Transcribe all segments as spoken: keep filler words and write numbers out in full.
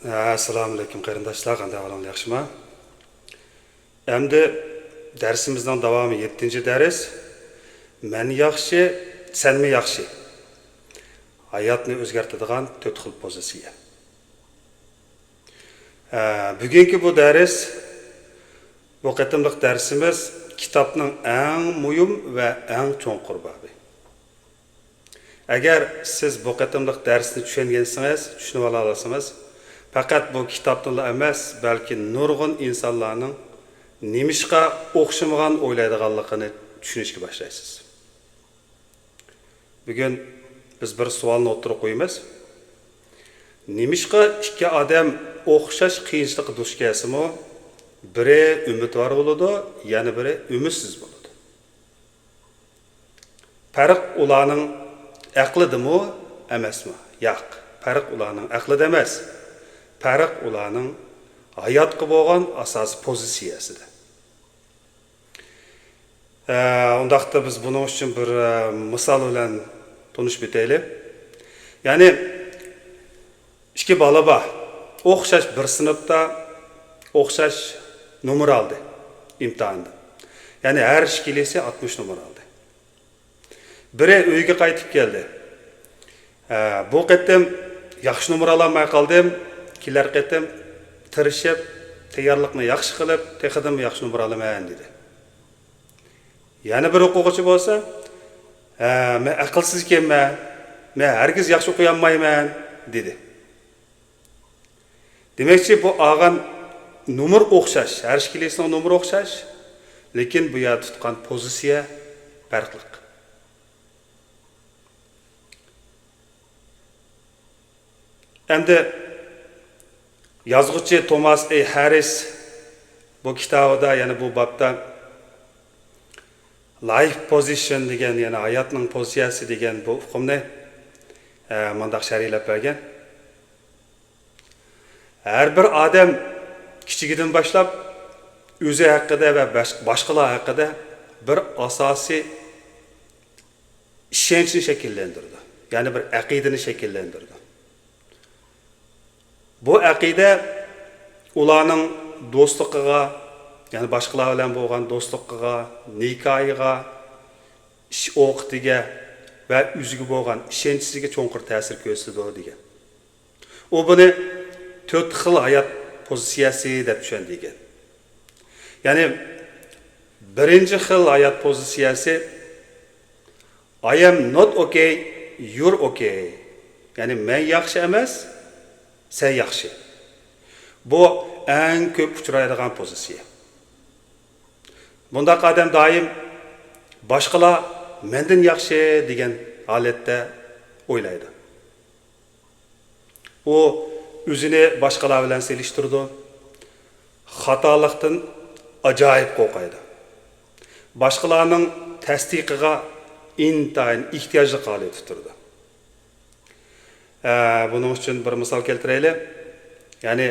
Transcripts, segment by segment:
ئەسسالامۇئەلەيكۇم قېرىنداشلار، قانداق ئەھۋالىڭلار، ياخشىما؟ ئەمدى دەرسىمىزنىڭ داۋامى، يەتتىنچى دەرس. مەن ياخشى، سەنمۇ ياخشى. ھاياتنى ئۆزگەرتىدىغان تۆت خىل پوزىتسىيە. ئە، بۈگۈنكى بۇ دەرس، بۇ قېتىملىق دەرسىمىز كىتابنىڭ ئەڭ مۇھىم ۋە ئەڭ چوڭقۇر بابى. ئەگەر سىز بۇ قېتىملىق دەرسنى چۈشەنگەنسىڭىز، چۈشىنىۋالالىسىڭىز، پەقەت بۇ كىتابنىلا ئەمەس، بەلكى نۇرغۇن ئىنسانلارنىڭ نېمىشقا ئوخشىمىغان ئويلايدىغانلىقىنى چۈشىنىشكە باشلايسىز. بۈگۈن بىز بىر سوئالنى ئوتتۇرىغا قويىمىز. نېمىشقا ئىككى ئادەم ئوخشاش قىيىنچىلىققا دۇچ كەلسىمۇ، بىرى ئۈمىدۋار بولىدۇ، يەنە بىرى ئۈمىدسىز بولىدۇ؟ پەرق ئۇلارنىڭ ئەقلىدىمۇ ئەمەسمۇ؟ ياق، پەرق ئۇلارنىڭ ئەقلىدە ئەمەس. پەرق ئۇلارنىڭ ھاياتقا بولغان ئاساسىي پوزىتسىيەسىدە. ئە، ئۇنداقتا بىز بۇنىڭ ئۈچۈن بىر، ئە، مىسال بىلەن تونۇشۇپ ئۆتەيلى. يەنى ئىككى بالا بار. ئوخشاش بىر سىنىپتا ئوخشاش نومۇر ئالدى ئىمتىھاندا. يەنى ھەر ئىككىلىسى ئاتمىش نومۇر ئالدى. بىرى ئۆيگە قايتىپ كەلدى. ھە، بۇ قېتىم ياخشى نومۇر ئالالماي قالدىم. كېلەر قېتىم تىرىشىپ، تەييارلىقنى ياخشى قىلىپ، تېخىدىنمۇ ياخشى نومۇر ئالىمەن، دېدى. يەنە بىر ئوقۇغۇچى بولسا، ھە، مەن ئەقىلسىز ئىكەنمەن، مەن ھەرگىز ياخشى ئوقۇيالمايمەن، دېدى. دېمەكچى، بۇ ئالغان نومۇر ئوخشاش، ھەر ئىككىلىسىنىڭ نومۇرى ئوخشاش، لېكىن بۇ يەردە تۇتقان پوزىتسىيە پەرقلىق. ئەمدى يازغۇچى توماس ئېي ھەررىس بۇ كىتابىدا، يەنى بۇ بابتا، لايف پوزىشن دېگەن، يەنى ھاياتنىڭ پوزىتسىيەسى دېگەن بۇ ئۇقۇمنى، ئە، مۇنداق شەرھلەپ بەرگەن. ھەر بىر ئادەم كىچىكىدىن باشلاپ ئۆزى ھەققىدە ۋە باش-، باشقىلار ھەققىدە بىر ئاساسىي ئىشەنچنى شەكىللەندۈرىدۇ، يەنى بىر ئەقىدىنى شەكىللەندۈرىدۇ. بۇ ئەقىدە ئۇلارنىڭ دوستلۇقىغا، يەنى باشقىلار بىلەن بولغان دوستلۇقىغا، نىكاھىغا، ئىش ئوقىتىگە ۋە ئۆزىگە بولغان ئىشەنچىسىگە چوڭقۇر تەسىر كۆرسىتىدۇ، دېگەن. ئۇ بۇنى تۆت خىل ھايات پوزىتسىيەسى دەپ چۈشەندۈرگەن. يەنى، بىرىنچى خىل ھايات پوزىتسىيەسى، I am not okay, you're okay. يەنى، مەن ياخشى ئەمەس، سەن ياخشى. بۇ ئەڭ كۆپ ئۇچرايدىغان پوزىتسىيە. بۇنداق ئادەم دائىم باشقىلار مەندىن ياخشى دېگەن ھالەتتە ئويلايدۇ. ئۇ ئۆزىنى باشقىلار بىلەن سېلىشتۇرىدۇ. خاتالىقتىن ئاجايىپ قورقايدۇ. باشقىلارنىڭ تەستىقىغا ئىنتايىن ئېھتىياجلىق ھالەتتە تۇرىدۇ. ئە، بۇنىڭ ئۈچۈن بىر مىسال كەلتۈرەيلى. يەنى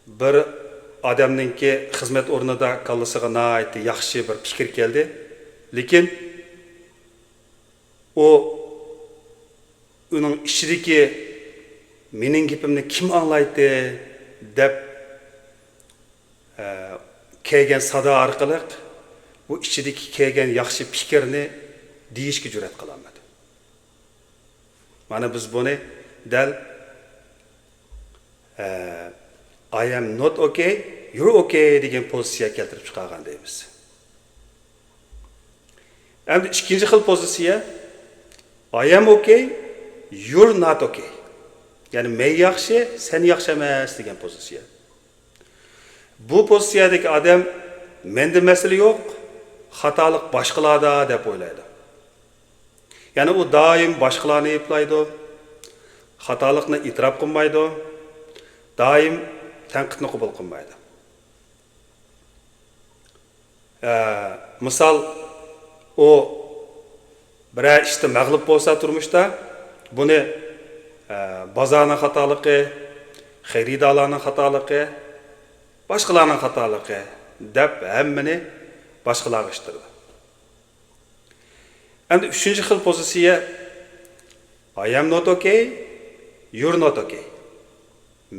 بىر ئادەمنىڭكى خىزمەت ئورنىدا كاللىسىغا ناھايىتى ياخشى بىر پىكىر كەلدى. لېكىن ئۇ ئۇنىڭ ئىچىدىكى «مېنىڭ گېپىمنى كىم ئاڭلايتتى؟» دەپ، ئە، كەلگەن سادا ئارقىلىق بۇ ئىچىدىكى كەلگەن ياخشى پىكىرنى دېيىشكە جۈرئەت قىلالمىدى. مانا بىز بۇنى دەل، ئە، «I am not okay, you're okay» دېگەن پوزىتسىيە كەلتۈرۈپ چىقارغان دەيمىز. ئەمدى ئىككىنچى خىل پوزىتسىيە، «I am okay, you're not okay». يەنى، مەن ياخشى، سەن ياخشى ئەمەس دېگەن پوزىتسىيە. بۇ پوزىتسىيەدىكى ئادەم «مەندە مەسىلە يوق، خاتالىق باشقىلاردا» دەپ ئويلايدۇ. يەنى ئۇ دائىم باشقىلارنى ئەيىبلەيدۇ، خاتالىقنى ئېتىراپ قىلمايدۇ، دائىم تەنقىدنى قوبۇل قىلمايدۇ. ئە، مىسال، ئۇ بىرەر ئىشتا مەغلۇپ بولسا تۇرمۇشتا، بۇنى، ئە، بازارنىڭ خاتالىقى، خېرىدارلارنىڭ خاتالىقى، باشقىلارنىڭ خاتالىقى دەپ ھەممىنى باشقىلارغا ئىتتىرىدۇ. ئەمدى ئۈچىنچى خىل پوزىتسىيە، «I am not okay, you're not okay».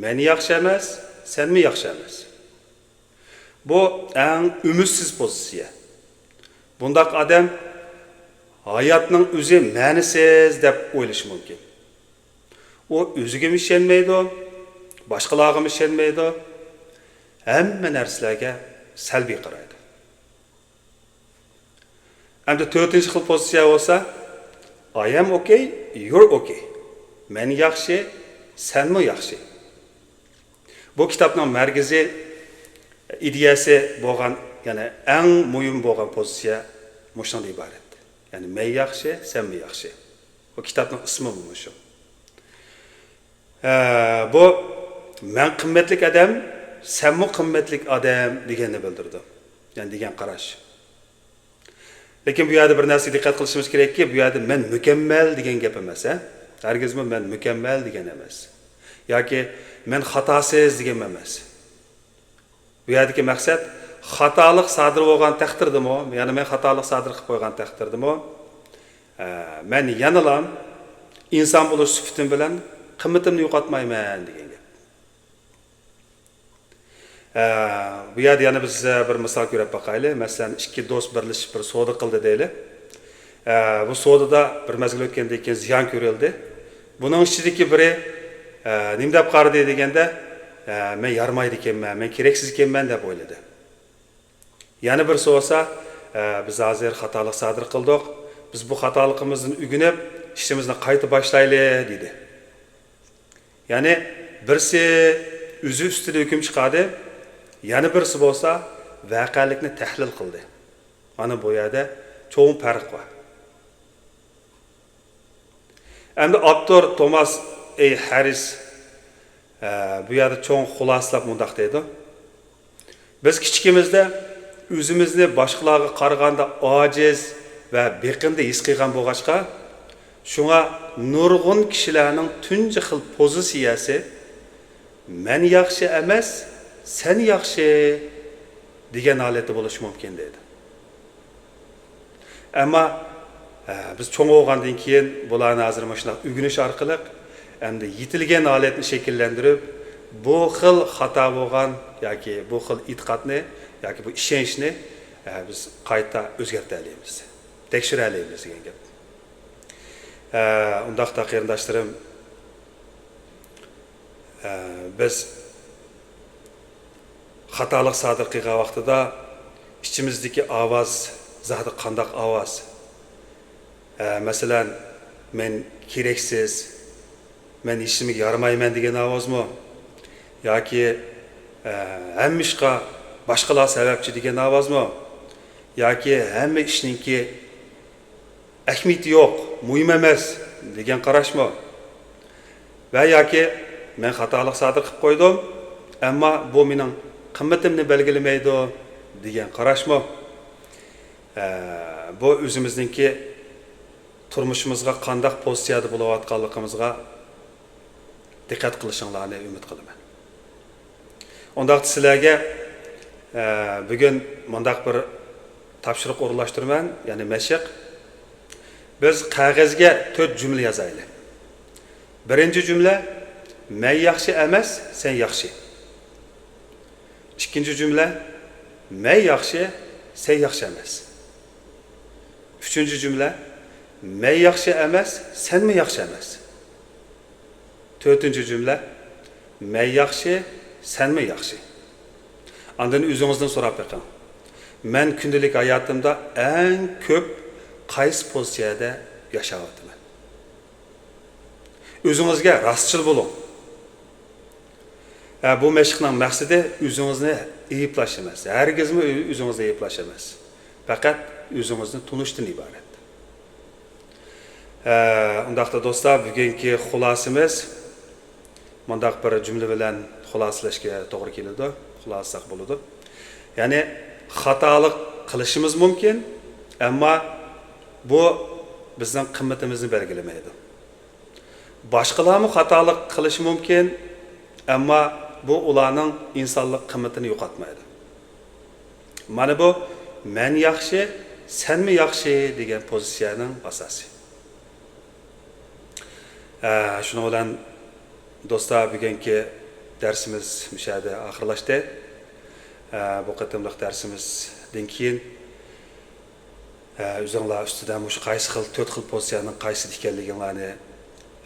مەن ياخشى ئەمەس، سەنمۇ ياخشى ئەمەس. بۇ ئەڭ ئۈمىدسىز پوزىتسىيە. بۇنداق ئادەم ھاياتنىڭ ئۆزى مەنىسىز دەپ ئويلىشى مۇمكىن. ئۇ ئۆزىگىمۇ ئىشەنمەيدۇ، باشقىلارغىمۇ ئىشەنمەيدۇ، ھەممە نەرسىلەرگە سەلبىي قارايدۇ. ئەمدى تۆتىنچى خىل پوزىتسىيە بولسا، I am okay, you're okay. مەن ياخشى، سەنمۇ ياخشى. بۇ كىتابنىڭ مەركىزىي ئىدىيەسى بولغان، يەنى ئەڭ مۇھىم بولغان پوزىتسىيە مۇشۇنىڭدىن ئىبارەت. يەنى مەن ياخشى، سەنمۇ ياخشى. بۇ كىتابنىڭ ئىسمى مۇشۇ. ئە، بۇ مەن قىممەتلىك ئادەم، سەنمۇ قىممەتلىك ئادەم دېگەننى بىلدۈرىدۇ. يەنى دېگەن قاراش. لېكىن بۇ يەردە بىر نەرسىگە دىققەت قىلىشىمىز كېرەككى، بۇ يەردە مەن مۇكەممەل دېگەن گەپ ئەمەس، ھە؟ ھەرگىزمۇ مەن مۇكەممەل دېگەن ئەمەس. ياكى مەن خاتاسىز دېگەن ئەمەس. بۇ يەردىكى مەقسەت خاتالىق سادىر بولغان تەقدىردىمۇ، يەنى مەن خاتالىق سادىر قىلىپ قويغان تەقدىردىمۇ، ئە، مەن يەنىلا ئىنسان بولۇش سۈپىتىم بىلەن قىممىتىمنى يوقاتمايمەن دېگەن گەپ. ئە، بۇ يەردە يەنە بىز، ئە، بىر مىسال كۆرۈپ باقايلى. مەسىلەن، ئىككى دوست بىرلىشىپ بىر سودا قىلدى دەيلى. ئە، بۇ سودىدا بىر مەزگىل ئۆتكەندىن كېيىن زىيان كۆرۈلدى. بۇنىڭ ئىچىدىكى بىرى، ئە، نېمە دەپ قارىدى دېگەندە، ئە، مەن يارىمايدىكەنمەن، مەن كېرەكسىز ئىكەنمەن دەپ ئويلىدى. يەنە بىرسى بولسا، ئە، بىز ھازىر خاتالىق سادىر قىلدۇق، بىز بۇ خاتالىقىمىزدىن ئۆگىنىپ، ئىشىمىزنى قايتا باشلايلى دېدى. يەنى بىرسى ئۆزى ئۈستىدە ھۆكۈم چىقاردى، يەنە بىرسى بولسا ۋەقەلىكنى تەھلىل قىلدى. مانا بۇ يەردە چوڭ پەرق بار. ئەمدى ئاپتور توماس ئېي ھەررىس، ئە، بۇ يەردە چوڭ خۇلاسىلاپ مۇنداق دەيدۇ. بىز كىچىكىمىزدە ئۆزىمىزنى باشقىلارغا قارىغاندا ئاجىز ۋە بېقىندى ھېس قىلغان بولغاچقا، شۇڭا نۇرغۇن كىشىلەرنىڭ تۇنجى خىل پوزىتسىيەسى «مەن ياخشى ئەمەس، سەن ياخشى» دېگەن ھالەتتە بولۇشى مۇمكىن دەيدۇ. ئەمما، ئە، بىز چوڭ بولغاندىن كېيىن بۇلارنى ھازىر مۇشۇنداق ئۆگىنىش ئارقىلىق ئەمدى يېتىلگەن ھالەتنى شەكىللەندۈرۈپ، بۇ خىل خاتا بولغان ياكى بۇ خىل ئېتىقادنى ياكى بۇ ئىشەنچنى، ئە، بىز قايتا ئۆزگەرتەلەيمىز، تەكشۈرەلەيمىز دېگەن گەپ. ئە، ئۇنداقتا قېرىنداشلىرىم، ئە، بىز خاتالىق سادىر قىلغان ۋاقتىدا ئىچىمىزدىكى ئاۋاز زادى قانداق ئاۋاز؟ ئە، مەسىلەن، «مەن كېرەكسىز، مەن ھېچنېمىگە يارىمايمەن» دېگەن ئاۋازمۇ؟ ياكى، ئە، «ھەممە ئىشقا باشقىلار سەۋەبچى» دېگەن ئاۋازمۇ؟ ياكى «ھەممە ئىشنىڭكى ئەھمىيىتى يوق، مۇھىم ئەمەس» دېگەن قاراشمۇ؟ ۋە ياكى «مەن خاتالىق سادىر قىلىپ قويدۇم، ئەمما بۇ مېنىڭ قىممىتىمنى بەلگىلىمەيدۇ» دېگەن قاراشمۇ؟ ئە، بۇ ئۆزىمىزنىڭكى تۇرمۇشىمىزغا قانداق پوزىتسىيەدە بولۇۋاتقانلىقىمىزغا دىققەت قىلىشىڭلارنى ئۈمىد قىلىمەن. ئۇنداقتا سىلەرگە، ئە، بۈگۈن مۇنداق بىر تاپشۇرۇق ئورۇنلاشتۇرىمەن، يەنى مەشىق. بىز قەغەزگە تۆت جۈملە يازايلى. بىرىنچى جۈملە، «مەن ياخشى ئەمەس، سەن ياخشى». ئىككىنچى جۈملە، «مەن ياخشى، سەن ياخشى ئەمەس». ئۈچىنچى جۈملە، «مەن ياخشى ئەمەس، سەنمۇ ياخشى ئەمەس». تۆتىنچى جۈملە، «مەن ياخشى، سەنمۇ ياخشى». ئاندىن ئۆزىڭىزدىن سوراپ بېقىڭ، مەن كۈندىلىك ھاياتىمدا ئەڭ كۆپ قايسى پوزىتسىيەدە ياشاۋاتىمەن؟ ئۆزىڭىزگە راستچىل بولۇڭ. ھە، بۇ مەشىقنىڭ مەقسىتى ئۆزىڭىزنى ئەيىبلەش ئەمەس. ھەرگىزمۇ ئۆ-، ئۆزىڭىزنى ئەيىبلەش ئەمەس. پەقەت ئۆزىڭىزنى تونۇشتىن ئىبارەت. ھە، ئۇنداقتا دوستلار، بۈگۈنكى خۇلاسىمىز مۇنداق بىر جۈملە بىلەن خۇلاسىلەشكە توغرا كېلىدۇ، خۇلاسىلىساق بولىدۇ. يەنى خاتالىق قىلىشىمىز مۇمكىن، ئەمما بۇ بىزنىڭ قىممىتىمىزنى بەلگىلىمەيدۇ. باشقىلارمۇ خاتالىق قىلىشى مۇمكىن، ئەمما بۇ ئۇلارنىڭ ئىنسانلىق قىممىتىنى يوقاتمايدۇ. مانا بۇ «مەن ياخشى، سەنمۇ ياخشى» دېگەن پوزىتسىيەنىڭ ئاساسى. ئە، شۇنىڭ بىلەن دوستلار، بۈگۈنكى دەرسىمىز مۇشۇ يەردە ئاخىرلاشتى. ئە، بۇ قېتىملىق دەرسىمىزدىن كېيىن، ئە، ئۆزۈڭلار ئۈستىدە مۇشۇ قايسى خىل، تۆت خىل پوزىتسىيەنىڭ قايسىدا ئىكەنلىكىڭلارنى،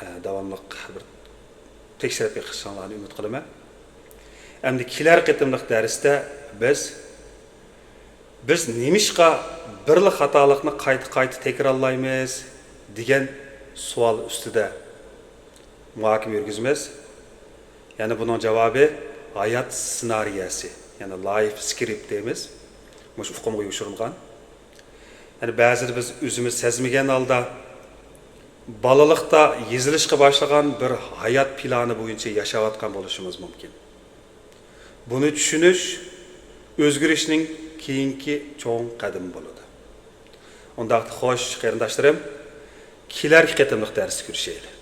ئە، داۋاملىق بىر تەكشۈرۈپ بېقىشىڭلارنى ئۈمىد قىلىمەن. ئەمدى كېلەر قېتىملىق دەرستە بىز، بىز نېمىشقا بىرلا خاتالىقنى قايتا-قايتا تەكرارلايمىز دېگەن سوئال ئۈستىدە مۇھاكىمە يۈرگۈزىمىز. يەنى بۇنىڭ جاۋابى ھايات سېنارىيەسى، يەنى لايف سكرىپت دەيمىز. مۇشۇ ئۇقۇمغا يوشۇرۇنغان. يەنى بەزىدە بىز ئۆزىمىز سەزمىگەن ھالدا بالىلىقتا يېزىلىشقا باشلىغان بىر ھايات پىلانى بويىچە ياشاۋاتقان بولۇشىمىز مۇمكىن. بۇنى چۈشىنىش ئۆزگىرىشنىڭ كېيىنكى چوڭ قەدىمى بولىدۇ. ئۇنداقتا خوش، قېرىنداشلىرىم، كېلەركى قېتىملىق دەرستە كۆرۈشەيلى.